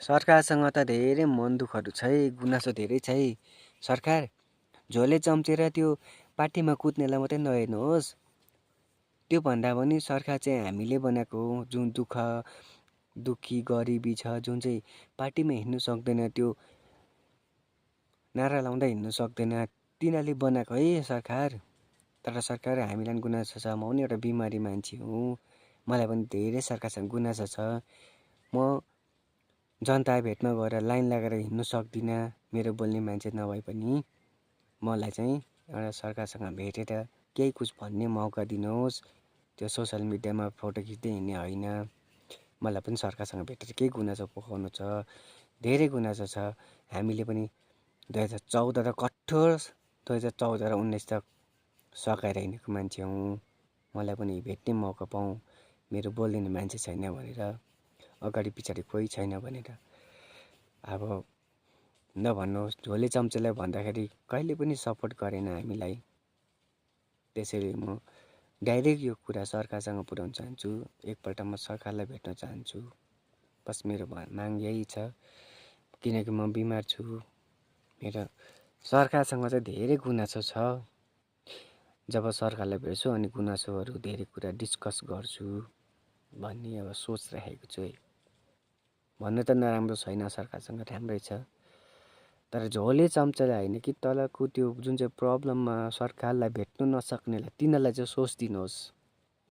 सरकारसँग त धेरै मन दुःखहरू छ है, गुनासो धेरै छ है। सरकार झोले चम्चेर त्यो पार्टीमा कुद्नेलाई मात्रै नहेर्नुहोस्। त्यो भन्दा पनि सरकार चाहिँ हामीले बनाएको हो, जुन दुखी गरिबी छ, जुन चाहिँ पार्टीमा हिँड्नु सक्दैन, त्यो नारा लाउँदै हिँड्नु सक्दैन, तिनीहरूले बनाएको है सरकार। तर सरकार हामीलाई पनि गुनासो छ, म पनि एउटा बिमारी मान्छे हुँ, मलाई पनि धेरै सरकारसँग गुनासो छ। म जनता भेटमा गएर लाइन लगाएर हिँड्नु सक्दिनँ, मेरो बोल्ने मान्छे नभए पनि। मलाई चाहिँ एउटा सरकारसँग भेटेर केही कुछ भन्ने मौका दिनुहोस्। त्यो सोसियल मिडियामा फोटो खिच्दै हिँड्ने होइन। मलाई पनि सरकारसँग भेटेर केही गुनासो पोखाउनु छ, धेरै गुनासो छ। हामीले पनि 2014 त कठोर 2014 र 19 तक सकाएर हिँडेको मान्छे हुँ। मलाई पनि भेट्ने मौका पाऊँ, मेरो बोलिदिने मान्छे छैन भनेर, अगाडि पछाडि कोही छैन भनेर। अब नभन्नुहोस्, झोले चम्चेलाई भन्दाखेरि कहिले पनि सपोर्ट गरेन हामीलाई। त्यसैले म डाइरेक्ट यो कुरा सरकारसँग पुर्याउन चाहन्छु। एकपल्ट म सरकारलाई भेट्न चाहन्छु। बस मेरो माग यही छ, किनकि म बिमार छु। मेरो सरकारसँग चाहिँ धेरै गुनासो छ। जब सरकारलाई भेट्छु अनि गुनासोहरू धेरै कुरा डिस्कस गर्छु भन्ने अब सोच राखेको छु है। भन्नु त नराम्रो छैन, सरकारसँग राम्रै छ। तर झोले चम्चेलाई होइन कि तलको त्यो जुन चाहिँ प्रब्लममा सरकारलाई भेट्नु नसक्नेलाई, तिनीहरूलाई चाहिँ सोच दिनुहोस्।